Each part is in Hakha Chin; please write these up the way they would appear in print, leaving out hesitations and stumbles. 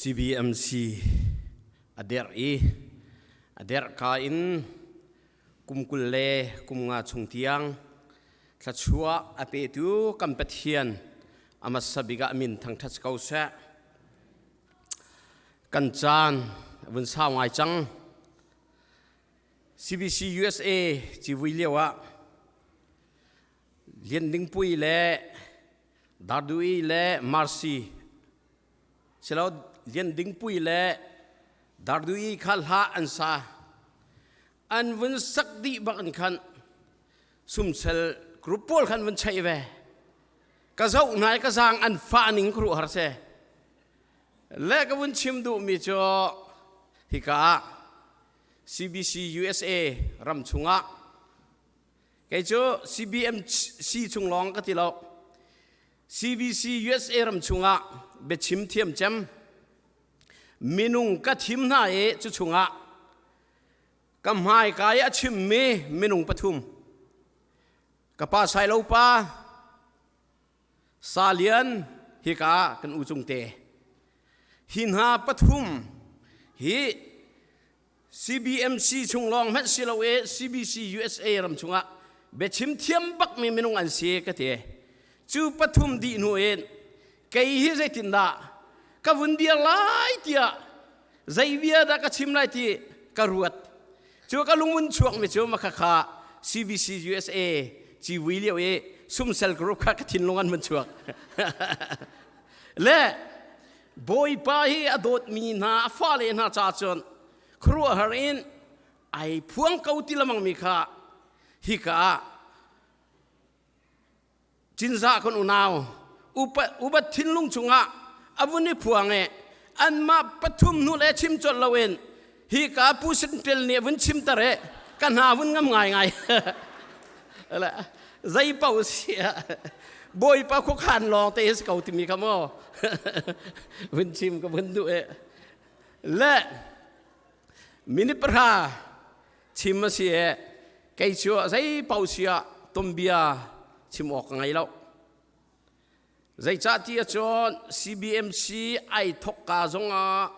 CBMC a derh i a derh ka in kum 20 le kum nga chung tiang thluachuah a petu kan Pathian a hmasa bik ah min thangṭhat ko seh. Kan caan vun sau ngai cang. CBC USA civui lio ah Lian Ding Pui le Dardui le Marcy silo Lian Ding Pui le Dardui kha hla an sa. An vun sak dih bak in khan sumsel group pawl khan vun cheih ve. Ka zoh hna i ka zaang an fah ning khuaruah har si. Le ka vun chim duhmi cu hika ah CBC USA ram chungah kei cu CBMC chung lawng ka ti lo. CBC USA ram chungah biachim thiam cem minung ka thim hna i cu chungah ka hmaika i a chimmi minung pathum ka pa Sailo pa Salian hika kan u cung te hi hna pathum hi CBMC chung lawng hmanh si lo e CBC USA ram chungah biachim thiam bak mi minung an si ka ti cu pathum dih hnu in kei hi zeitindah ka vun dir lai tiah zei bia dah ka chim lai ti ka ruat cu ka lungmun chuak mi cu makha kha CBC USA civui lio i sumsel group kha ka thinlung an mun chuak le bawipa hi a dawtmi hna a fale hna ca cun khuaruahhar in ai phuang ko ti lamang mi kha hika ah Cinzah kan unau upat thinlung chungah a vun i phuang i anmah pathum hnu le chim colh loin hi ka pu Sintel nih a vun chim tar i ka hna vun ngam ngaingai. Zei paoh si Bawipa khuakhan lawng te si ko timi kha maw vun chim ka vun duh i le minute 10 chim a si i kei cu zei paoh si ah tumbia chim awk ka ngei lo. Zeicah ti ahcun CBMC ai thokka zongah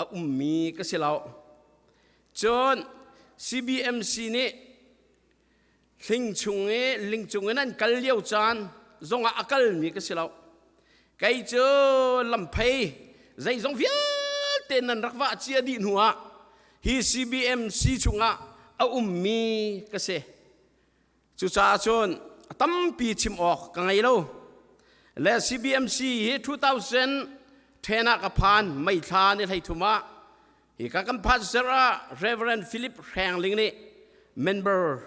a ummi ka si lo. Cun CBMC nih hling chung i ling cung in an kal lio caan zongah a kalmi ka si lo. Kei cu lamphei zeizong vialte nan rak vah cia dih hnu ah hi CBMC chungah a ummi ka si. Cucaah cun a tampi chim awk ka ngei lo. Le CBMC hi 2010 ah ka phan May thla ni 13 ah hika kan phan ser ah Reverend Philip Hrengling nih member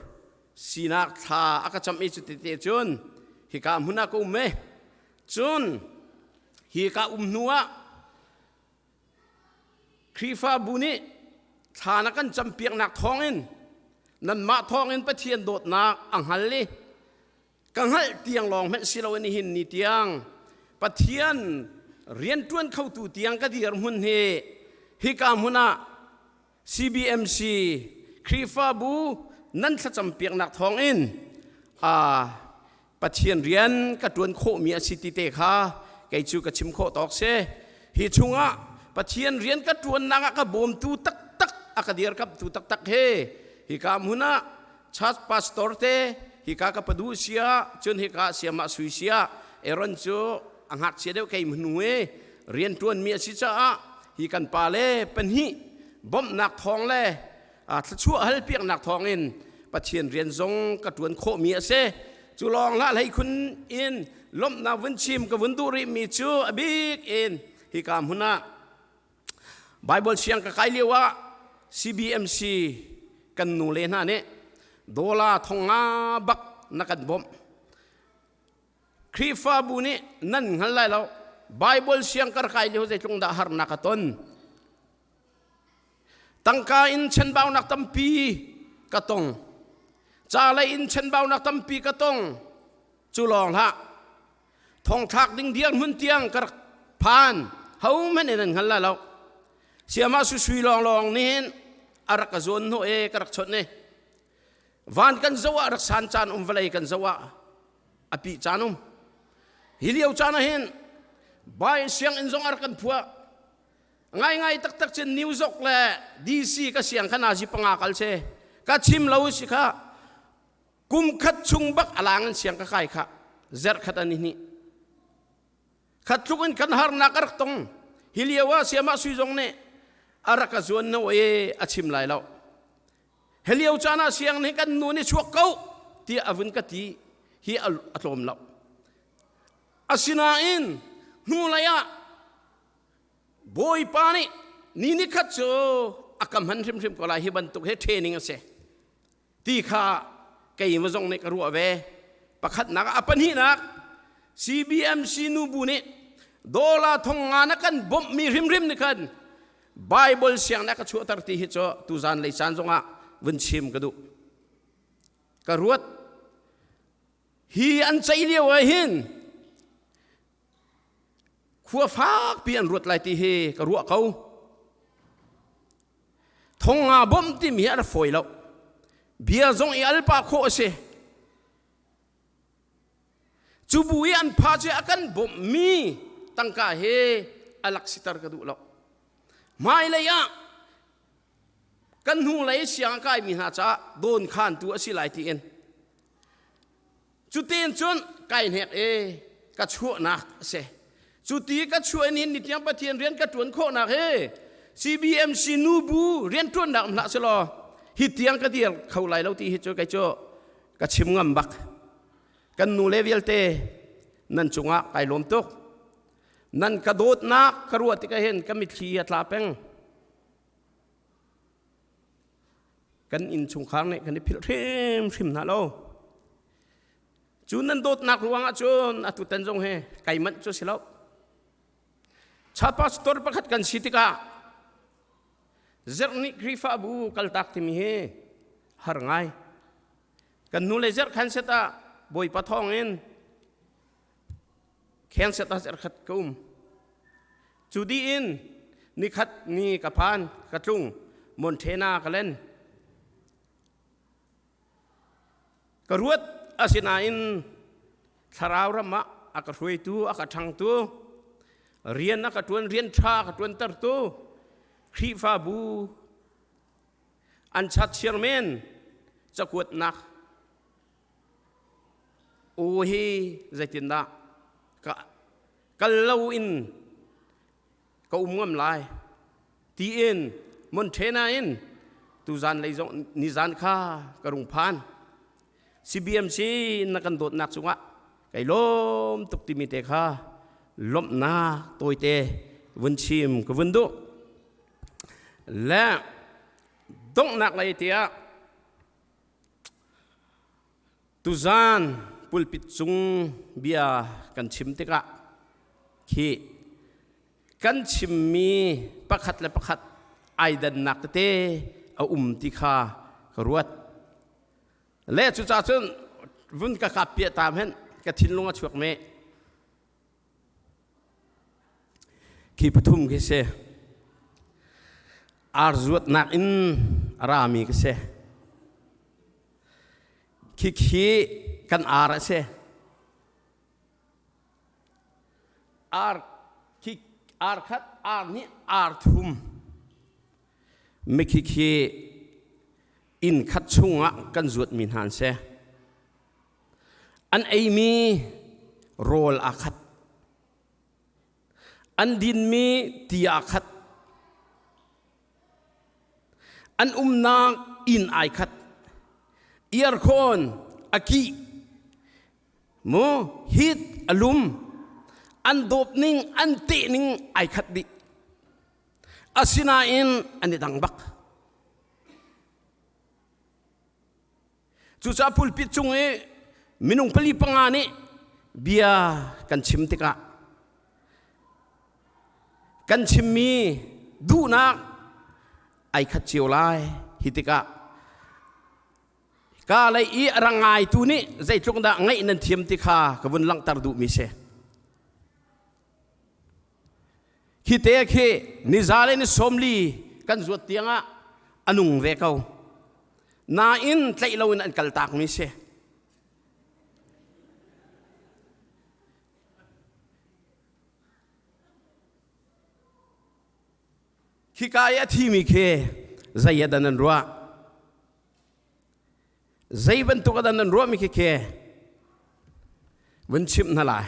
sinak thla a ka camh i cu tete cun hika hmun ah ka um e. Cun hika um hnu ah Khrihfabu nih thla na kan campiaknak thawngin nanmah thawngin Pathian dawtnak a hngal i ka hngalh tiang lawng hmanh si loin nihin ni tiang Pathian rianṭuan khotu tiang ka dirhmun hi hika hmun ah CBMC Khrihfabu nan thlacampiaknak thawngin Pathian rian ka ṭuan khawhmi a si ti te kha kei cu ka chim khawh tawk si. Hi chungah Pathian rian ka ṭuannak ah ka bawmtu taktak a ka dirkamhtu taktak he hika hmun ah church pastor te hika ka padu sia cun hika siamah sui sia Aaron cu a ngakchia deuh kei hnu i rian ṭuanmi a si caah hi kan pa le pahnih bawmhnak thawng le thluachuah halpiaknak thawngin Pathian rian zong ka ṭuan khawhmi a si. Cu lawng hlah hlei khun in lawmhnak vun chim ka vun duh rihmi cu a bik in hika hmun ah Bible siang ka kai lio ah CBMC kan nu le hna nih dola 500 bak na kan bawmh. Khrihfabu nih nan hngal lai lo. Bible siang kar kai lio zeitlung dah harnak ka ton. Tangka in chenbaunak tampi ka tong. Ca lei in chenbaunak tampi ka tong. Cu lawng hlah. Thongthlak ding dirhmun tiang ka rak phan. Ho hmanh in an hngal lai lo. Siama susui lawnglawng nih a rak ka zawn hnawh e ka rak chawnh e. Van kan zoh ah rak san caan um vawlei kan zoh ah a pi caan um. Hi lio caan ah hin bai sianginn zong a rak kan phuah. Ngaingai taktak cun New York le DC ka siang kha nazi panga kal se. Ka chim lo si kha. Kum khat chung bak alang in siang ka kai kha. Zerh khat an ni. Khat tluk in kan harnak a rak tong. Hi lio ah siamah sui zong nih a rak ka zuan no e a chim lai lo. Hi lio caan ah siang nih kan nu nih chuak ko tiah a vun ka ti hi a tlawm lo. Asinain hnulei ah Bawipa nih ni ni khat cu a ka hman hrimhrim ko lai hi bantuk hi training a si ti kha keimah zong nih ka ruah ve. Pakhatnak a pahnihnak CBMC nubu nih dollar thong nga na kan bawmhmi hrimhrim nih khan Bible siang na ka chuahter ti hi cu tuzan lei caan zongah vun chim ka duh. Ka ruat hi an ceih lio ah hin khua fakpi an ruat lai ti hi ka ruah ko. Thong nga bawmh timi hi a rak fawi lo. Bia zong i al pah khawh a si. Cu bu i an pha cu a kan bawmhmi tangka he a lak siter ka duh lo. Hmailei ah kan hnulei siang a kaimi hna caah dawn khantu a si lai tiin Cutin cun kai hnek i ka chuahnak a si. Cu ti ka chuah in hin nitiang Pathian rian ka ṭuan khawhnak hi CBMC nubu rianṭuannak um hlah selaw hi tiang ka dir kho lai lo ti hi cu kei cu ka chim ngam bak. Kan nu le vialte nan cungah kai lawm tuk. Nan ka dawtnak ka ruah tikah hin ka mitthli a tla peng. Kan innchungkhar nih kan i philh hrimhrim hna lo. Cu nan dawtnak ruangah cun atutan zong hi kai manh cu si lo. Cha pastor pakhat kan si tikah zerh nih Khrihfabu kaltak timi hi har ngai. Kan hnu le zerh khan set ah Bawipa thawng in Kheng set ah khat ka um. Cu dih in nikhat ni ka phan, ka tlung, Montana ka len. Ka ruat asinain thlarau ram ah a ka hruaitu, a ka ṭhangtu, rian a ka ṭuan, rian ṭha a ka ṭuantertu, Khrihfabu an chat chairman cakuatnak Aw hi zeitindah ka kal loin ka um ngam lai tiin Montana in tuzan lei zong nizan kha ka rung phan. CBMC na kan dawtnak cungah kai lawm tuk timi te kha lawmhnak tawite vun chim ka vun duh. Le donghnak lei tiah Tuzaan pulpit cung bia kan chim tikah khi kan chimmi pakhat le pakhat ai dannak tete a um ti kha ka ruat. Le cucaah cun vun ka kap piah ta hen ka thinlung a chuak me. Khi pathum khi si. Ar zuatnak in a rami ka si. Khikhi kan ar a si. Ar khi ar khat ar nih ar thum. Mikhi khi inn khat chungah kan zuatmi hna an si. An eimi rawl aa khat. An dinmi ti aa khat. An umnak inn ai khat. Earkhawn a kih. Mu hit a lum. An dawp ning, an teh ning ai khat dih. Asinain an i dang bak. Cucaah pulpit cung i minung pali panga nih bia kan chim tikah kan chimmi duhnak ai khat cio lai hi tikah ka lei i a ra ngaitu nih zeitluk dah ngaih nan thiam ti kha ka vun langhter duhmi si. Khi te khi niza le ni 40 kan zuat tiangah a nung ve ko. Nain tlaih loin an kaltakmi si. Khika i a thimi khi zei ah dah nan ruah? Zei bantuk ah dah nan ruahmi khi khi vun chimh hna lai.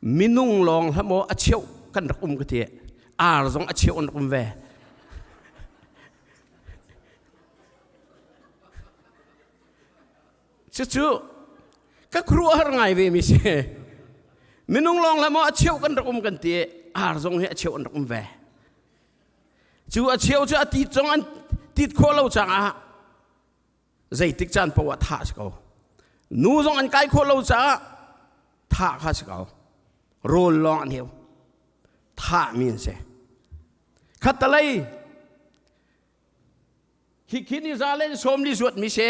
Minung lawng hlah maw a cheuh kan rak um ka ti. Ar zong a cheuh an rak um ve. Cucu ka khuaruahhar ngai ve mi si. Minung lawng hlah maw a cheu kan rak um kan ti ar zong hi a cheu an rak um ve. Cu a cheu cu a tit zong an tit khawh lo caah zeitik caan paoh ah thah si ko. Nu zong an kai khawh lo caah thah kha si ko. Rawl lawng an heu. Thah mi an si. Khattalei Hi ni za le 40 zuat mi si.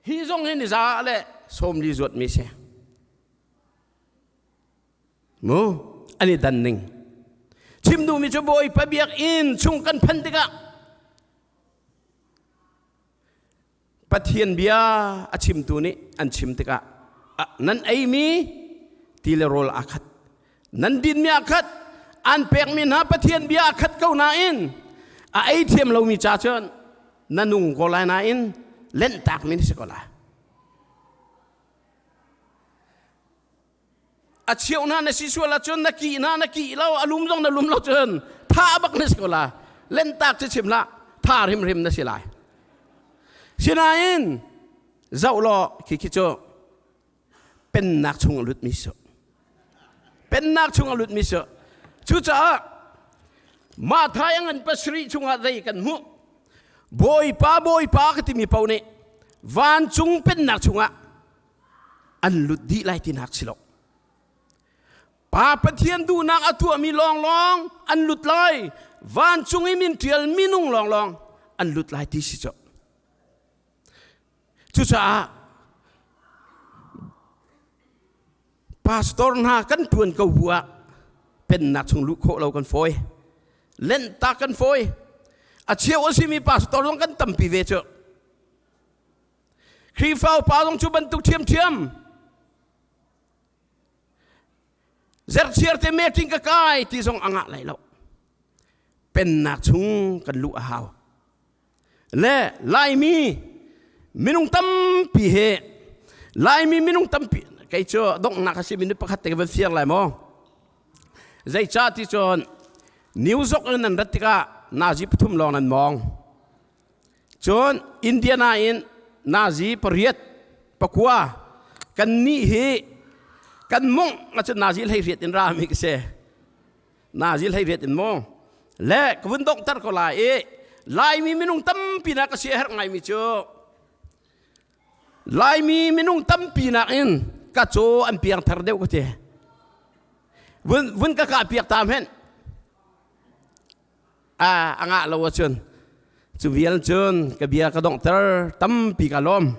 Hi zong hi ni za le 40 zuat mi si. Mu an i dan ning. Chim duhmi cu Bawipa biakinn chung kan phanh tikah Pathian bia a chimtu nih an chim tikah nan eimi ti le rawl aa khat nan dinmi aa khat an pekmi hna Pathian bia aa khat ko nain a ei thiam lomi ca cun na nung ko lai nain lenhtakmi na si ko lai. A cheu hna na si sual ahcun na kih hna na kih lo a lum zong na lum lo cun tha bak na si ko la lentak cu chim hlah tha hrimhrim na si lai. Sinain zoh law khi khi cu pennak chung a lutmi su pennak chung a lutmi su cucaah Mathai a ngan pasarih chungah zei kan hmuh Bawipa Bawipa ka timi paoh nih vancung pennak chungah an lut dih lai tinak si lo. Pa Pathian duhnak a tuahmi lawnglawng an lut lai. Vancung i min ṭial minung lawnglawng an lut lai ti si cu. Cucaah pastor hna kan ṭuan ko bu ah pennak chung luh khawh lo kan fawi. Lenhtak kan fawi. A cheu a simi pastor zong kan tampi ve cu. Khrihfa upa zong cu bantuk ṭhiamṭhiam. Zerchiar te meeting ka kai ti zong a ngah lai lo. Pennak chung kan luh a hau. Le Laimi minung tampi he Laimi minung tampi kei cu donghnak a si minute pakhat te ka van fiang lai maw? Zeicah ti cun New York in nan rat tikah nazi pathum lawng nan mawng. Cun Indiana in nazi pariat pakua kan nih hi kan mongh ahcun nazi 18 in rami ka si. Nazi 18 in maw? Le ka vun donghter ko lai i Laimi minung tampi nak ka si a herh ngaimi cu Laimi minung tampi nak in ka caw an piangthar deuh ka ti. Vun, vun ka kah piak ta hmenh. A ngah lo ahcun cu vial cun ka bia ka donghter tampi ka lawm.